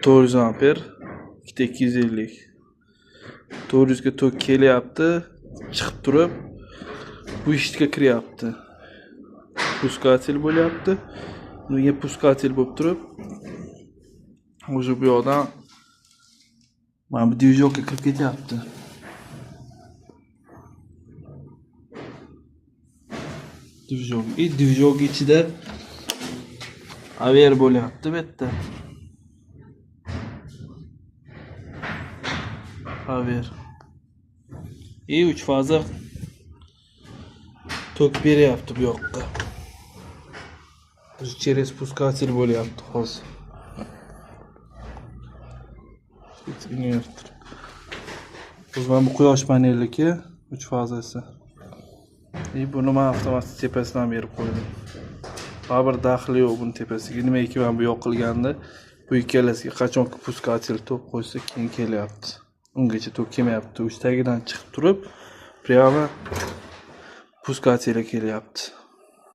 400 amper, ikkita 250. 400 ga tok kelyapti, chiqib turib bu ishga kiryapti. Пускатель bo'lyapti. Bunga пускатель bo'lib turib, уже bu yoqdan mana bu движок ga kirib ketyapti. Движок. И движок ichida aver bo'lyapti bu yerda. Aver. И 3 faza tok beryapti bu yoqqa. Через пускатель bo'lyapti hozir. Inverter. O'zi mana bu quyosh panelniki 3 fazasi. И buni men avtomatik tepasidan berib qo'ydim. Baribir daxli yo'q buni tepasiga. Nimaki mana bu yoqilganda bu ikkalasiga qachonki пускатель tok qo'ysa keyin kelyapti. Ungacha tok kelmayapti. Uch tagidan chiqib turib, прямо пускатель kelyapti.